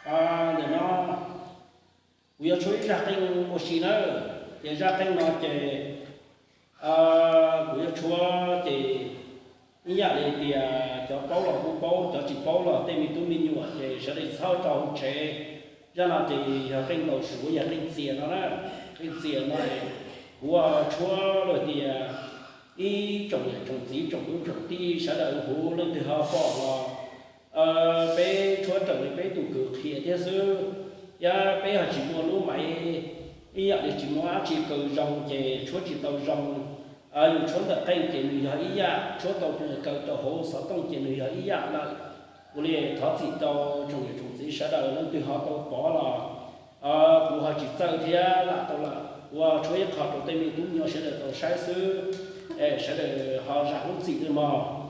Ntawm no kuv yuav tshuab ib zaj qeej ua si nawb. Ces zaj qeej no ces kuv yuav tshuab ces ib yam li tias cov paub los kuj paub, cov tsis paub los tej me tub me nyuam ces sawv daws txhob tso hauv tsev. Zaj no ces yog qeej ntaus suav, yog qeej txias no na. Qeej txias no kuv tshuab los tias ib tsoom niam tsoom txiv tsoom tub tsoom tij sawv daws huv leej twg ho pom los peb tshuab raws li peb tus kws qhia thiab xwb. Thiab peb ho tsis muaj lub maiv, ib yam li tsis muaj dab tsi kaw zoo ces tshuab tsis tau zoo. Yus tshuab ntawm qeej ces nws yog ib yam, tshuab tau kaw rau hauv xov tooj ces nws yog ib yam lawm. Kuv li thov txim rau tsoom niam tsoom txiv sawv daws leej twg ho tau pom los kuv ho tsis txawj thiab lam tau lawm. Kuv tshuab ib qho rau tej me tub me nyuam sawv daws tau saib xwb, es sawv daws ho zam lub txim li mog.